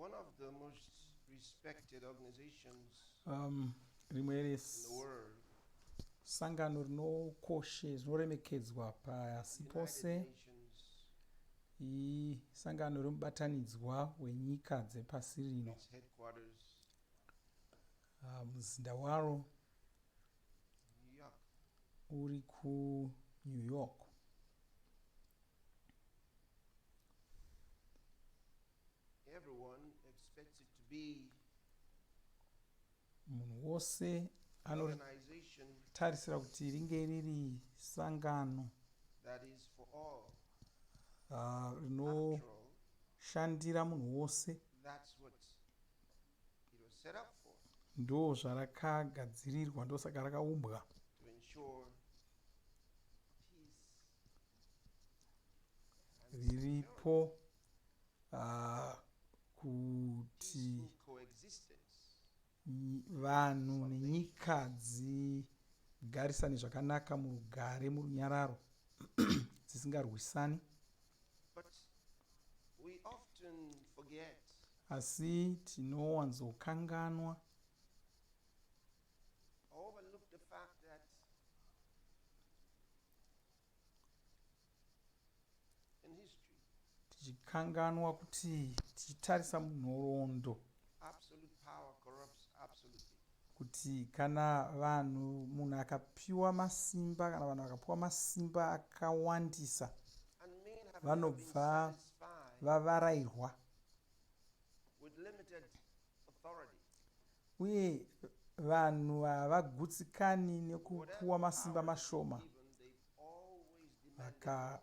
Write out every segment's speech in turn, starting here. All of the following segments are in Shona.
One of the most respected organizations Rimwe in the world, resangano rinokoshe rinoremekedzwa pasi United pose Nations, isangano remubatanidzwa wenyika dzepasi rino. Its headquarters, Muzinda waro New York. uri kuNew York. Everyone expects it to be Munhu wose an anotarisira organization kuti ringe riri sangano that is for all. ah, After all, rinoshandira munhu wose. that's what it was set up for, Ndo zvarakagadzirirwa, ndosaka rakaumbwa to ensure peace and security, riripo kuti peaceful coexistence. Vanhu nenyika dzigarisane zvakanaka murugare, murunyararo, dzisingarwisani. But we often forget Asi tinowanzokanganwa, overlook the fact that in history, tichikanganwa kuti tichitarisa munhoroondo absolute power corrupts absolutely. kuti kana vanhu, munhu akapiwa masimba, kana vanhu vakapiwa masimba akawandisa, And men have never been vanobva satisfied vavarairwa. with limited authority. Uye vanhu havagutsikani Whatever nekupiwa masimba power is mashoma. given, they've always demanded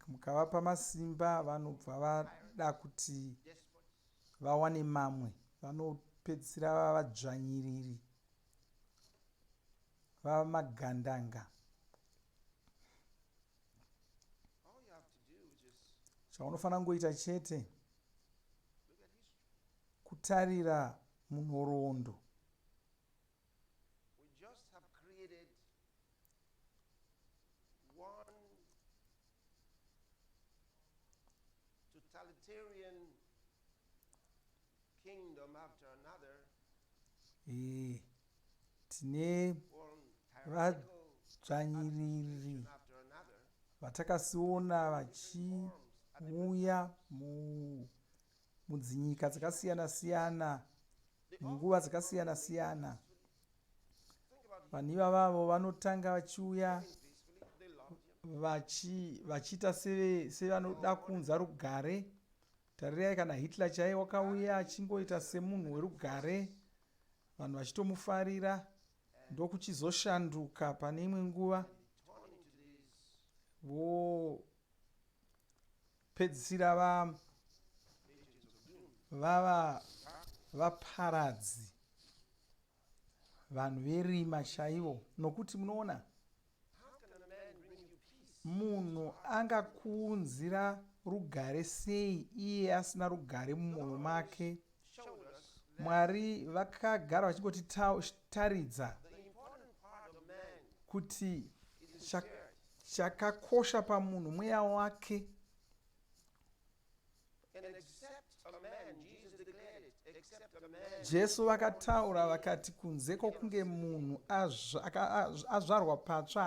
Mukavapa masimba, vanobva vada kuti despots, vawane mamwe. Vanopedzisira vava vadzvanyiriri, vava magandanga. All you have to do is just Chaunofanira kungoita chete look at history. kutarira munhoroondo. We just have created one totalitarian kingdom after another, Tine one tyrannical vadzvanyiriri administration after another, vatakasiona different forms at different vachiuya times. Mudzinyika dzakasiyana-siyana, They munguva often come dzakasiyana-siyana. peacefully. Think about Vanhu Hitler. ivavavo vanotanga vachiuya Came in peacefully. They loved him. vachiita They sevanoda all wanted kuunza him. rugare. Tarirai kana Hitler chaiye wakauya achingoita semunhu werugare, Forces vanhu vachitomufarira, and ndokuchizoshanduka pane imwe nguva, and they turn into these vopedzisira agents of doom. vava Darkness. vaparadzi, vanhu verima chaivo. Nokuti munoona, How can a man bring you peace if his munhu heart is angakuunzira rugare sei iye asina rugare The mumwoyo Lord make? showed us that Mwari vakagara vachingotitaridza the important part of man kuti is his spirit. chakakosha pamunhu mweya wake. And except a man, Jesus declared it, except a man Jesu is born vakataura again, vakati kunze he cannot kwokunge see munhu azvarwa patsva,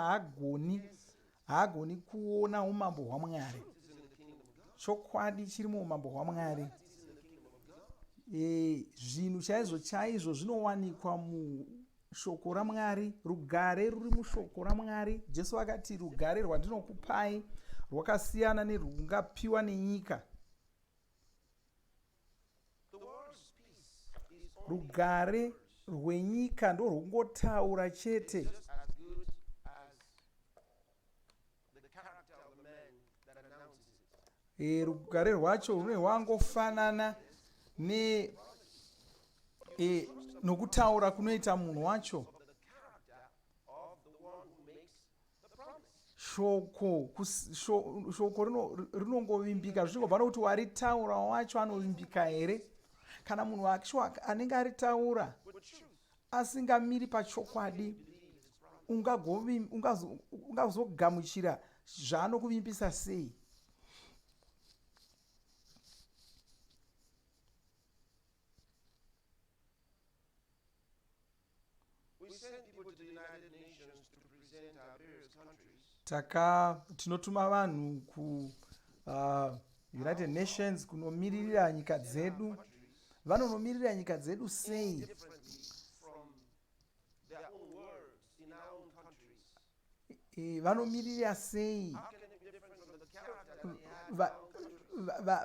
haagoni kuona umambo hwaMwari. Truth is in the kingdom of God. Chokwadi chiri muumambo hwaMwari. Reality is in the kingdom of God. Zvinhu chaizvo chaizvo zvinowanikwa mushoko raMwari. Rugare ruri mushoko raMwari. Jesu akati, "Rugare rwandinokupai rwakasiyana nerwungapiwa nenyika." The world's peace is only Rugare words. rwenyika ndorwungotaura chete. It's just as good as the character of the man that announces it. Rugare rwacho rune rwangofanana ne nokutaura kunoita munhu wacho. Of the character of the one who makes the promise. Shoko rinongovimbika zvichingobva nokuti waritaura wacho anovimbika here. Kana munhu wacho anenge aritaura With truth, asingamiri pachokwadi, believe his promise. ungazogamuchira zvaanokuvimbisa sei? Taka tinotuma vanhu ku United Nations kunomiririra nyika dzedu. Vanonomiririra nyika dzedu sei? E, vanomirira sei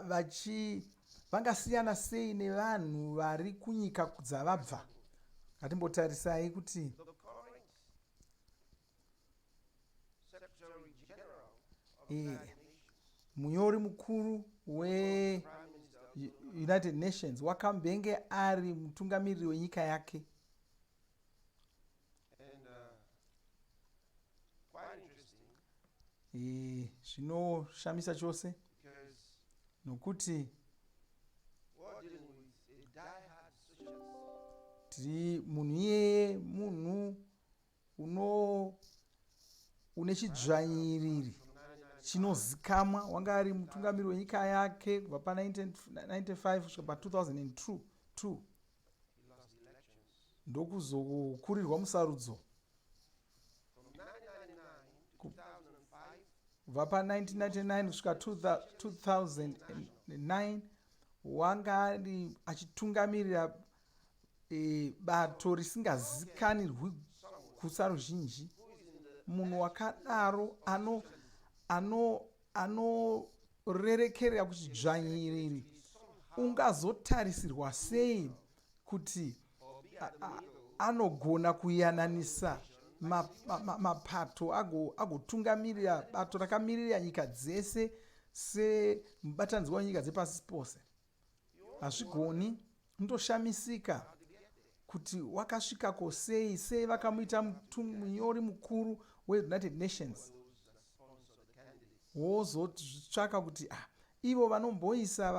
vachi vangasiyana sei nevanhu vari kunyika dzavabva? Ngatimbotarisai kuti e, munyori mukuru weUnited Nations wakambenge ari mutungamiriri wenyika yake. E, zvinoshamisa chose nokuti tiri munhu iyeye munhu uno une chidzvanyiriri chinozikamwa wanga ari mutungamiri wenyika yake kubva pa1995 kusvika pa2002 ndokuzokurirwa musarudzo kubva pa1999 kusvika 2009 wanga ari achitungamirira e, bato risingazikanirwi kusaruzhinji. Munhu wakadaro ano ano anorerekerera kuchidzvanyiriri ungazotarisirwa sei kuti anogona kuyananisa mapato agotungamirira ma, ma bato rakamirira nyika dzese semubatanidzwa wenyika dzepasi pose? Hazvigoni. Unotoshamisika kuti wakasvikako sei, sei vakamuita munyori mukuru weUnited Nations. Wozotsvaka kuti ah, ivo vanomboisa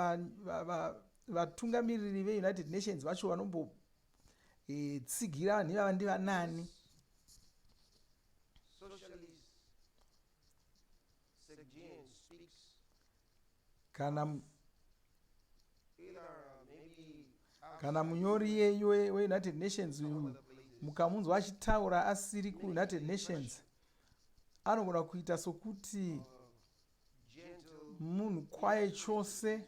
vatungamiriri va, va, veUnited Nations vacho vanombotsigira eh, vanhu ivava ndivanani? Kana kana munyori iyeyu weUnited Nations uyu mukamunzwa achitaura asiri kuUnited Nations, anogona kuita sokuti munhu kwaye chose,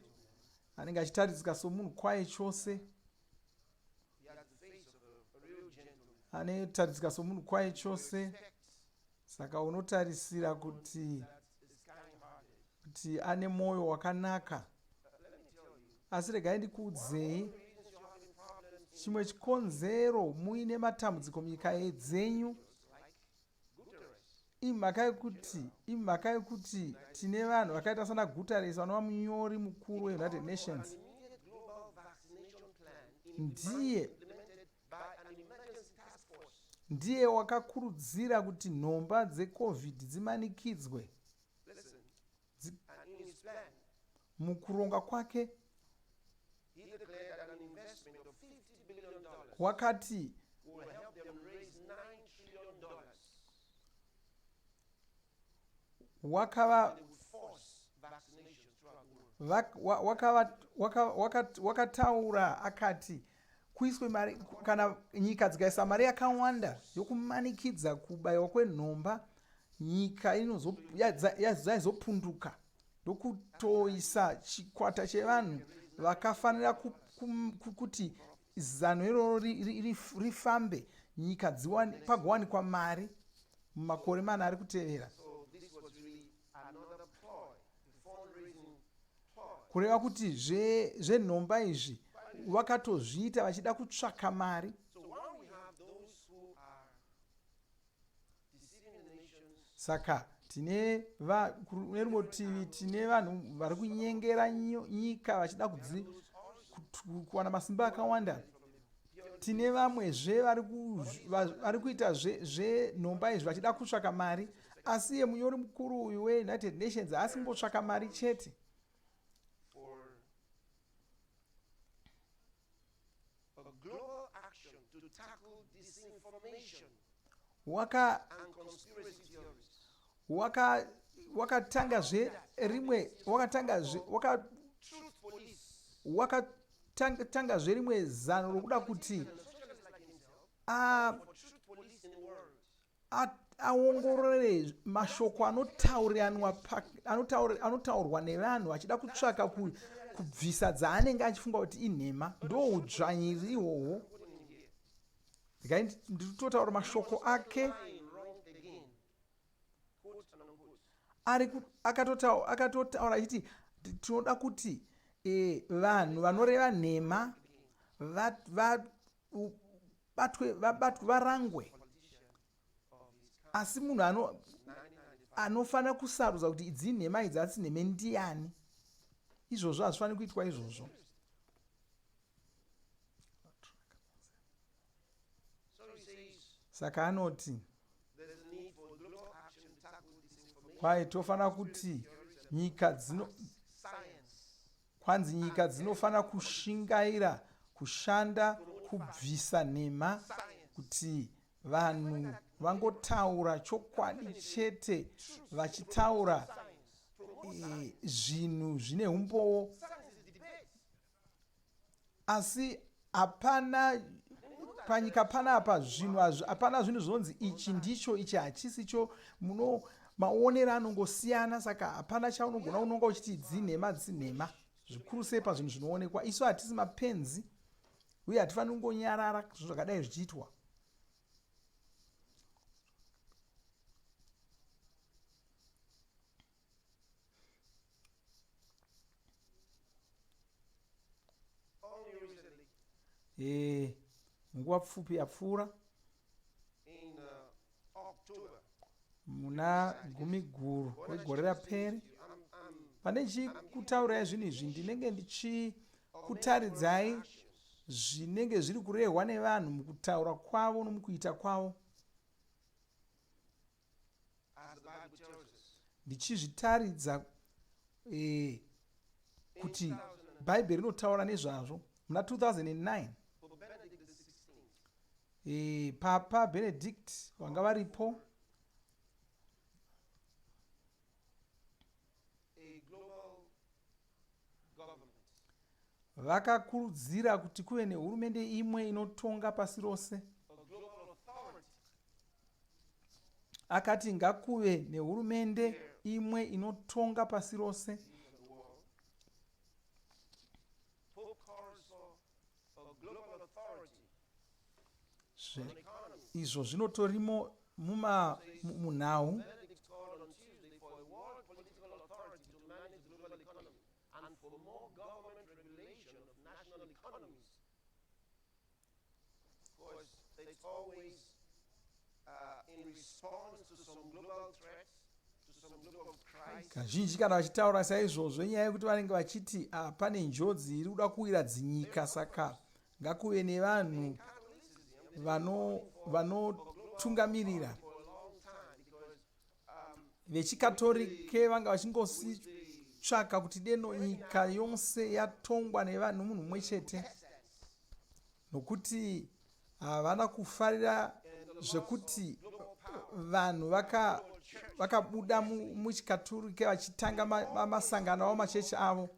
anenge achitaridzika somunhu kwaye chose, anotaridzika somunhu kwaye chose. Saka unotarisira kuti kuti ane mwoyo wakanaka. Asi regai ndikuudzei chimwe chikonzero muine matambudziko munyika dzenyu imhaka yekuti imhaka yekuti tine vanhu vakaita sana Guterres vanova munyori mukuru weUnited Nations. Ndiye ndiye wakakurudzira kuti nhomba dzeCovid dzimanikidzwe. Mukuronga kwake wakati wakava wakataura akati kuiswe mari kana nyika dzikaisa mari yakawanda yokumanikidza kubayiwa kwenhomba nyika yaizopunduka ndokutoisa chikwata chevanhu vakafanira kuti zano iroro rifambe nyika pagowanikwa mari mumakore mana ari kutevera. Kureva kuti zvenhomba izvi vakatozviita vachida kutsvaka mari. Saka tine nerumwe rutivi tine vanhu vari kunyengera nyika vachida kudzi kuwana masimba akawanda. Tine vamwezve vari kuita zvenhomba izvi vachida kutsvaka mari. Asi iye munyori mukuru uyu weUnited Nations haasi kungotsvaka mari chete. Waka wakatanga zve rimwe wakatanga zve waka wakatanga zve rimwe zano rokuda kuti a Aongorore mashoko anotauriranwa anotaurwa nevanhu achida kutsvaka kubvisa dzaanenge achifunga kuti inhema. Ndoudzvanyiriri ihwohwo. Regai nditotaura mashoko ake. Ari akatotaura achiti tinoda kuti e, vanhu vanoreva nhema vabatwe vabatwe varangwe. Asi munhu ano anofanira kusarudza kuti idzi inhema idzi asi nheme ndiyani. Izvozvo hazvifaniri kuitwa izvozvo. Saka anoti kwai tofanira kuti nyika dzino kwanzi nyika dzinofanira kushingaira kushanda kubvisa nhema kuti vanhu vangotaura chokwadi chete vachitaura e, zvinhu zvine umbowo. Asi hapana panyika panapa zvinhu hapana zvinhu zvinonzi ichi ndicho ichi hachisi cho. Muno maonero anongosiyana, saka hapana chaunogona unonga uchiti dzinhema dzinhema, zvikuru sei pazvinhu zvinoonekwa. Isu hatisi mapenzi uye hatifaniri kungonyarara zvinhu zvakadai zvichiitwa. E, nguva pfupi yapfuura, muna gumi guru wegore raperi, pane ndichikutaurirai zvinhu izvi, ndinenge ndichikutaridzai zvinenge zviri kurehwa nevanhu mukutaura kwavo nomukuita kwavo, ndichizvitaridza e, kuti Bhaibheri rinotaura nezvazvo. Muna 2009 e, Papa Benedict vanga varipo vakakurudzira kuti kuve nehurumende imwe inotonga pasi rose. Akati ngakuve nehurumende imwe inotonga pasi rose. Izvo zvinotorimo munhau. Kazhinji kana vachitaura saizvozvo inyaya yekuti vanenge vachiti ah, pane njodzi iri kuda kuwira dzinyika, saka ngakuve nevanhu vanotungamirira vano. VechiKatorike vanga vachingositsvaka kuti deno nyika yose yatongwa nevanhu munhu mumwe chete, nokuti havana kufarira zvekuti vanhu vakabuda muchikaturike vachitanga masangano avo, machechi avo.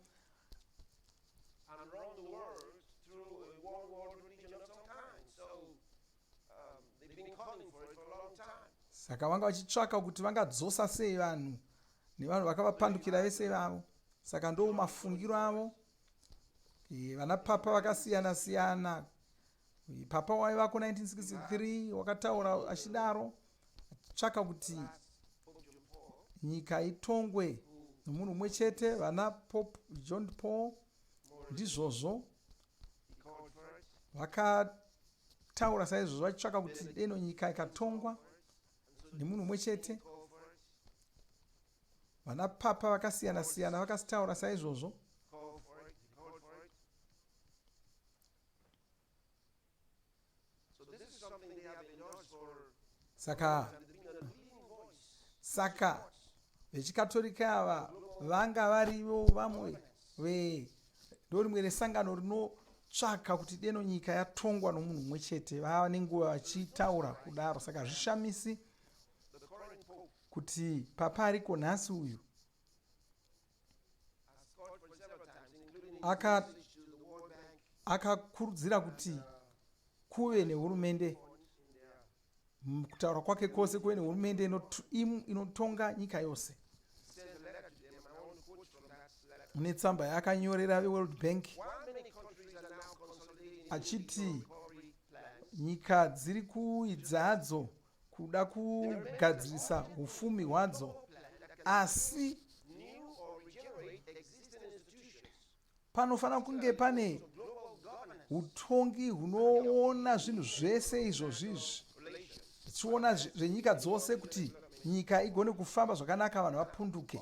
Saka vanga vachitsvaka kuti vangadzosa sei vanhu nevanhu vakavapandukira vese ivavo. Saka ndo mafungiro avo. E, vana papa vakasiyana siyana. E, papa waivako 1963 wakataura achidaro, achitsvaka kuti nyika itongwe nomunhu umwe chete. Vana Pope John Paul ndizvozvo vakataura saizvozvo, vachitsvaka kuti deno nyika ikatongwa nemunhu umwe chete. Vana papa vakasiyana siyana vakasitaura saizvozvo. Saka vechikatorika ava vanga varivo vamwe ve ndorimwe resangano rinotsvaka kuti deno nyika yatongwa nomunhu mumwe chete. Vava nenguva vachitaura kudaro, saka hazvishamisi kuti papa ariko nhasi uyu akakurudzira kuti kuve nehurumende. Kutaura kwake kwose kuve nehurumende inotonga nyika yose. Mune tsamba yaakanyorera veWorld Bank achiti nyika dziri kuidza hadzo kuda kugadzirisa ufumi hwadzo asi panofanira kunge pane utongi hunoona zvinhu zvese izvozvi izvi zvichiona zvenyika dzose kuti nyika igone kufamba zvakanaka vanhu vapunduke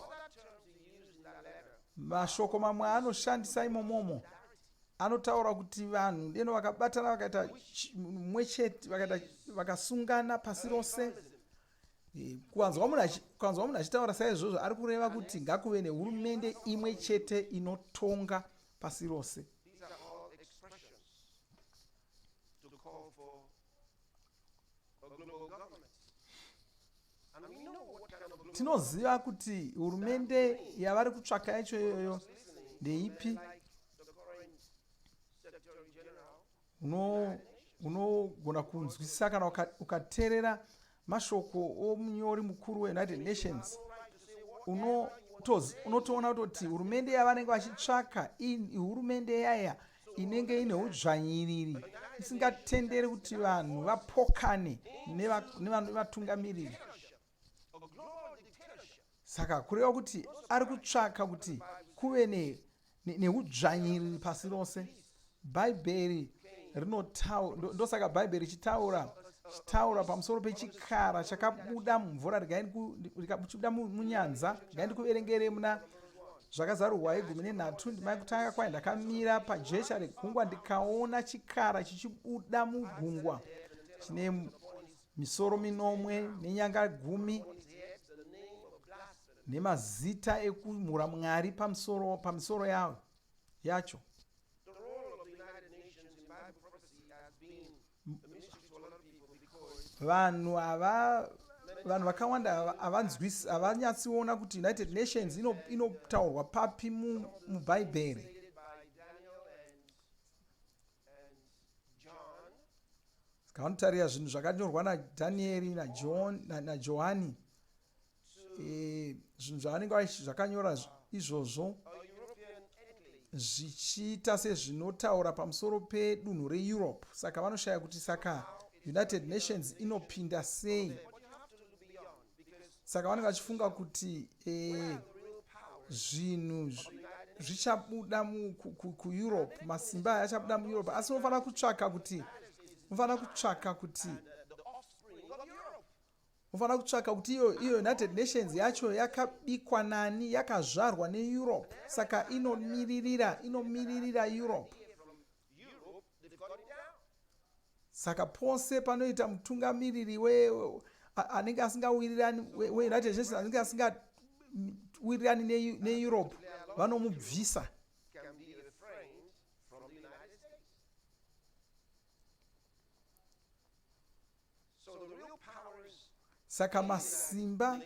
mashoko mamwe aanoshandisa imomomo anotaura kuti vanhu deno vakabatana vakaita mumwe chete vakaita vakasungana pasi rose eh, kuwanzwa munhu achitaura saizvozvo ari kureva kuti ngakuve nehurumende imwe chete inotonga pasi rose. Tinoziva kuti hurumende yavari kutsvaka yacho iyoyo ndeipi. Unogona kunzwisisa kana ukateerera mashoko omunyori mukuru weUnited Nations unotoona kutoti hurumende yavanenge vachitsvaka ihurumende yaya inenge ine udzvanyiriri isingatenderi kuti vanhu vapokane nevatungamiriri saka kureva kuti ari kutsvaka kuti kuve neudzvanyiriri pasi rose bhaibheri rinotaura ndosaka bhaibheri richitaura chitaura pamusoro pechikara chakabuda mumvura rikabuda munyanza regai ndikuverengere muna zvakazarurwa yegumi nenhatu ndima yekutanga kwai ndakamira pajecha regungwa ndikaona chikara chichibuda mugungwa chine misoro minomwe nenyanga gumi nemazita ekumhura Mwari pamusoro pamisoro yawo yacho. Vanhu ava vanhu vakawanda havanzwisi havanyatsiona kuti United Nations inotaurwa ino papi muBhaibheri. Saka vanotarira zvinhu zvakanyorwa naDhanieri naJohani e, zvinhu zvavanenge zvakanyora izvozvo zvichiita sezvinotaura pamusoro pedunhu reEurope saka vanoshaya kuti saka United Nations inopinda sei saka vanenge vachifunga kuti e, zvinhu zvichabuda kueurope masimba aya achabuda mueurope asi unofanira kutsvaka kuti unofanira kutsvaka kuti unofanira kutsvaka kuti iyo iyo united nations yacho yakabikwa nani yakazvarwa neeurope saka inomiririra inomiririra europe Saka pose panoita mutungamiriri we anenge asingawirirani weUnited Nations anenge asingawirirani neEurope vanomubvisa. Saka masimba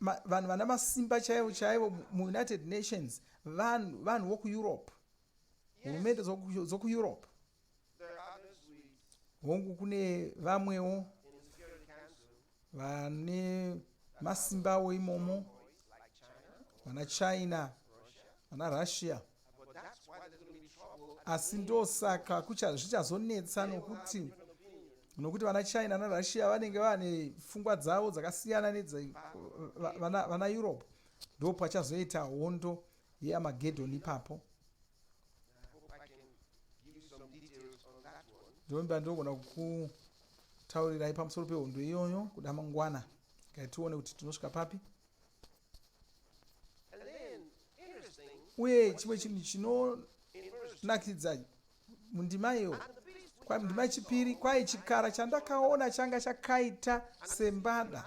vanhu vana masimba chaivo chaivo muUnited Nations vanhu vanhu vokuEurope hurumende dzokuEurope Hongu kune vamwewo vane masimbawo imomo vana China vana Russia asi ndosaka zvichazonetsa nokuti nokuti vana China naRussia vanenge vane pfungwa dzavo dzakasiyana nedze vana, vana Europe ndopachazoita hondo yeAmagedhoni ipapo. Ndovimba ndinogona kukutaurirai pamusoro pehondo iyoyo kuda mangwana. Kai tione kuti tinosvika papi. Uye chimwe chinhu chinonakidza mundima iyo ndima yechipiri kwai chikara chandakaona changa chakaita sembada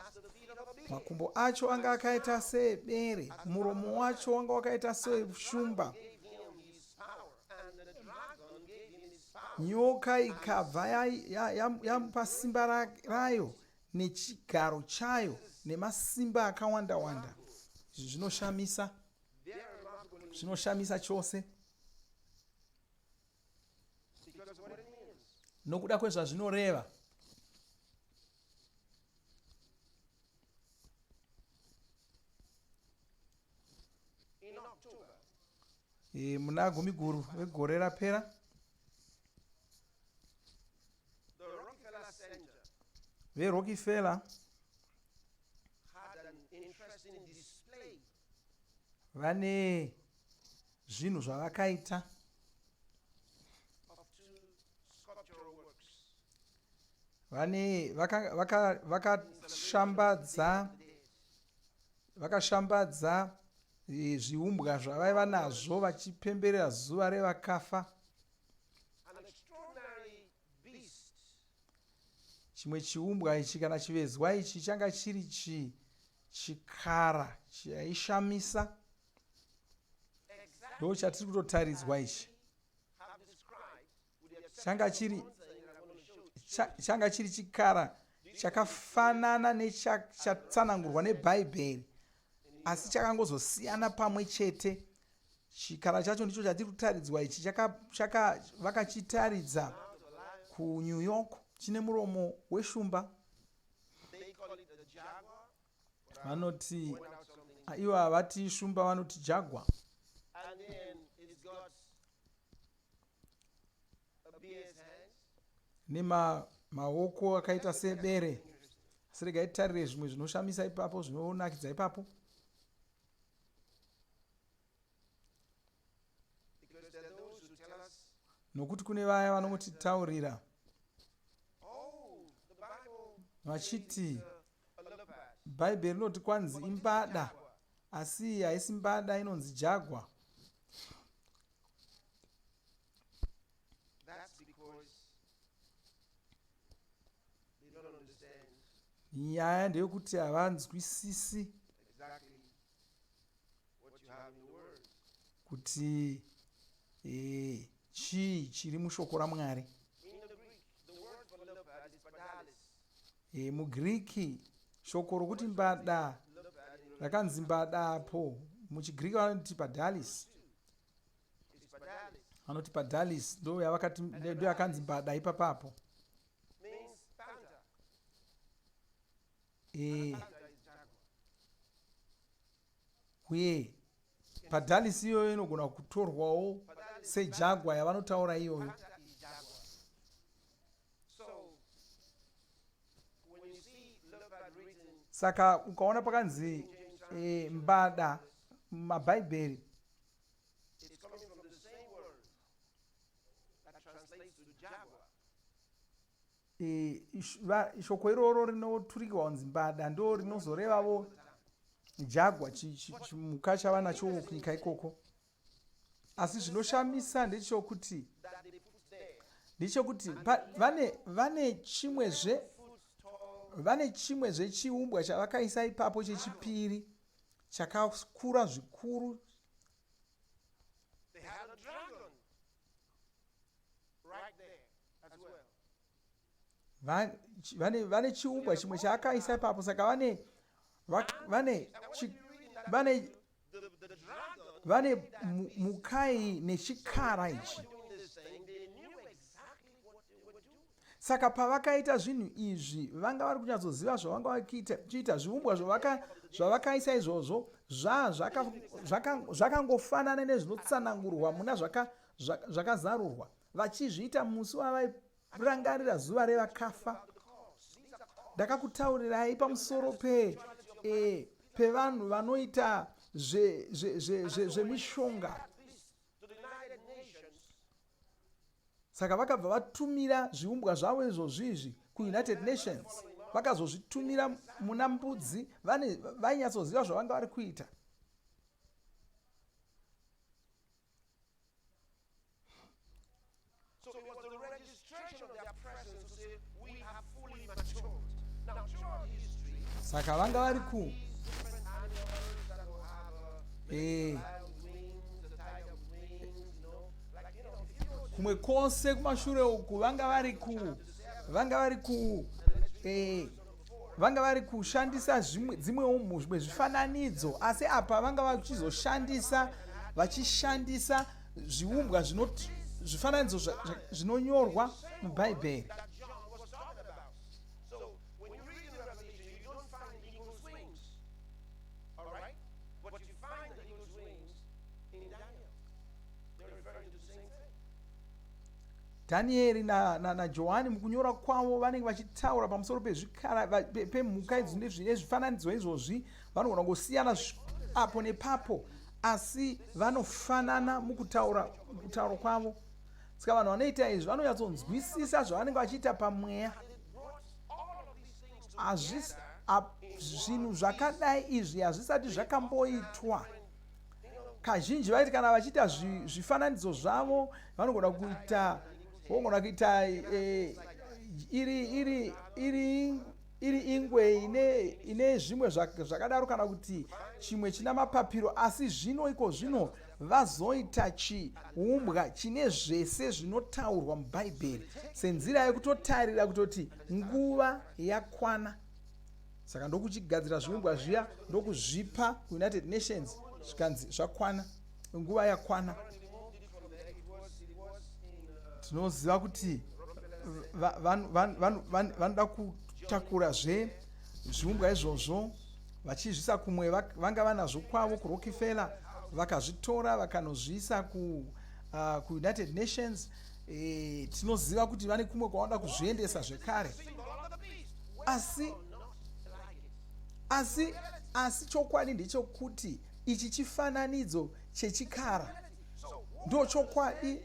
makumbo acho anga akaita seebere muromo wacho wanga wakaita seshumba nyoka ikabva yamupa simba rayo nechigaro chayo nemasimba akawanda wanda izvi zvinoshamisa zvinoshamisa chose nokuda kwezvazvinoreva. E, muna Gumiguru wegore rapera, veRockefeller vane zvinhu zvavakaita. Vane vakashambadza vakashambadza zviumbwa zvavaiva nazvo vachipemberera zuva revakafa. Chimwe chiumbwa ichi kana chivezwa ichi changa chiri chi chikara chaishamisa. Ndo chatiri kutotaridzwa ichi. Changa chiri changa chiri chikara chakafanana nechatsanangurwa neBhaibheri, asi chakangozosiyana pamwe chete. Chikara chacho ndicho chatiri kutaridzwa ichi, vakachitaridza kuNew York. Chine muromo weshumba. Vanoti ivo havati shumba, vanoti jagwa. Nemaoko akaita sebere. Asi regai titarire zvimwe zvinoshamisa ipapo, zvinonakidza ipapo, nokuti kune vaya vanongotitaurira vachiti Bhaibheri rinoti kwanzi imbada, asi iyi haisi mbada, inonzi jagwa. Nyaya ndeyekuti havanzwisisi kuti chii chiri mushoko raMwari. MuGiriki shoko rokuti mbada rakanzi mbada apo muchiGiriki vanoti padalis, vanoti padalis ndo yavakati ndo yakanzi mbada ipapapo. Uye padalis iyoyo inogona kutorwawo sejagwa yavanotaura iyoyo. Saka ukaona pakanzi mbada mumabhaibheri, shoko iroro rinoturikirwa kunzi mbada ndo rinozorevavo jagwa, chimuka chava nacho kunyika ikoko. Asi zvinoshamisa ndechekuti vane chimwezve, vane chimwezve chiumbwa chavakaisa ipapo chechipiri chakakura zvikuru. Vane chiumbwa chimwe chaakaisa ipapo. Saka vane mukai nechikara ichi. Saka pavakaita zvinhu izvi, vanga vari kunyatsoziva zvavanga vachiita. Zviumbwa zvavakaisa izvozvo zvakangofanana nezvinotsanangurwa muna Zvakazarurwa, vachizviita musi wavairangarira zuva revakafa. Ndakakutaurirai pamusoro pevanhu vanoita zvemishonga. Saka vakabva vatumira zviumbwa zvavo izvozvi izvi kuUnited Nations, vakazozvitumira muna Mbudzi. Vainyatsoziva zvavanga vari kuita. So it was the registration of their presence to say, we have fully matured. Now, throughout history, Saka vanga vari ku different animals that will have lion wings, the tiger wings, like, if you go to Kumwe kwose kumashure uku vanga vari kushandisa dzimwewo zvimwe zvifananidzo, asi apa vanga vachizoshandisa, vachishandisa zviumbwa, zvifananidzo zvinonyorwa muBhaibheri. That John was talking about. So when you read in Revelation, you don't find the eagle's wings. All right? But you find the eagle's wings in Daniel. Dhanieri naJohani mukunyora kwavo vanenge vachitaura pamusoro pezvikara pemhuka idzi nezvifananidzo izvozvi vanogona kungosiyana apo nepapo asi vanofanana mukutaura kutaura kwavo. Saka vanhu vanoita izvi vanonyatsonzwisisa zvavanenge vachiita pamweya. Hazvisi zvinhu zvakadai izvi hazvisati zvakamboitwa. Kazhinji vaiti kana vachiita zvifananidzo zvavo vanogona kuita vogona kuita e, iri iri iri iri ingwe ine ine zvimwe zvakadaro kana kuti chimwe china mapapiro asi zvino iko zvino vazoita chiumbwa chine zvese zvinotaurwa mubhaibheri senzira yekutotarira kutoti nguva yakwana saka ndokuchigadzira zviumbwa zviya ndokuzvipa kuunited nations zvikanzi zvakwana nguva yakwana tinoziva kuti vanoda kutakura zve zviumbwa izvozvo vachizvisa kumwe vanga vanazvo kwavo kurockefeller vakazvitora vakanozviisa kuunited ku nations e, tinoziva kuti vane kumwe kwavanoda kuzviendesa zvekare asi asi asi chokwadi ndechekuti ichi chifananidzo chechikara ndo chokwadi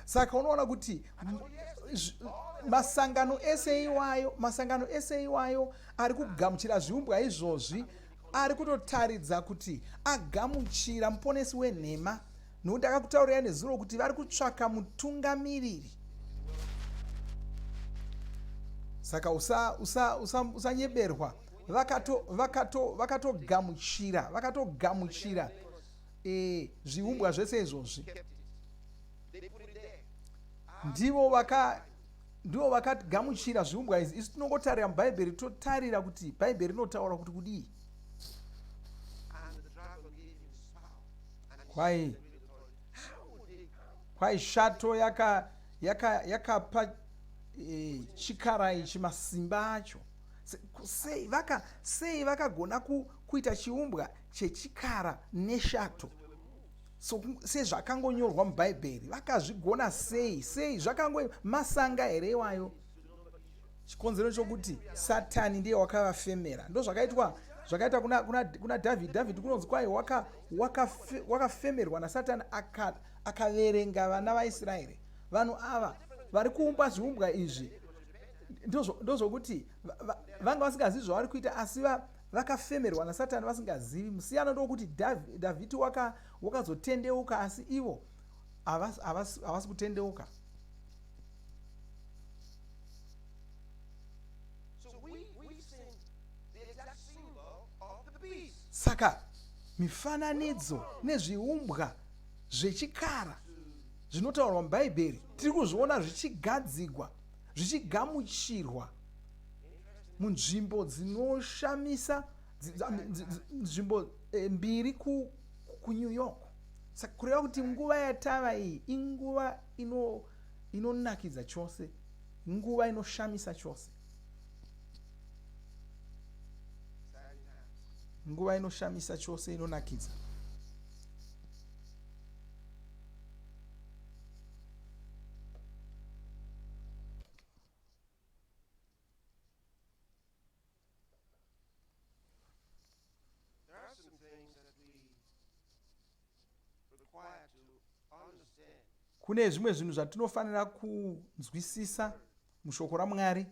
saka unoona kuti masangano ese iwayo masangano ese iwayo ari kugamuchira zviumbwa izvozvi ari kutotaridza kuti agamuchira muponesi wenhema nokuti akakutaurirai nezuro kuti vari kutsvaka mutungamiriri saka usanyeberwa vakatogamuchira vakatogamuchira e, zviumbwa zvese izvozvi ndivo vaka ndivo vakagamuchira zviumbwa izvi isu tinongotarira mubhaibheri totarira kuti bhaibheri rinotaura kuti kudii kwai kwai shato yakapa yaka, yaka e, chikara ichi masimba acho sei vaka sei vakagona kuita chiumbwa chechikara neshato so sezvakangonyorwa mubhaibheri vakazvigona sei sei zvakango masanga here iwayo chikonzero chokuti satani ndiye wakavafemera ndozvakaitwa zvakaita kuna, kuna, kuna dhavhidhi dhavhidhi kunonzi kwai wakafemerwa waka nasatani akaverenga aka vana vaisraeri vanhu ava vari kuumba zviumbwa izvi ndozvokuti vanga vasingazivi zvavari kuita asi vakafemerwa nasatani vasingazivi musiyano ndokuti dhavhidhi wakazotendeuka waka asi ivo havasi kutendeuka saka mifananidzo nezviumbwa zvechikara zvinotaurwa mubhaibheri tiri kuzviona zvichigadzigwa zvichigamuchirwa munzvimbo dzinoshamisa nzvimbo eh, mbiri kunew york saka kureva kuti nguva yatava iyi inguva inonakidza chose nguva inoshamisa chose nguva inoshamisa chose inonakidza Kune zvimwe zvinhu zvatinofanira kunzwisisa mushoko raMwari.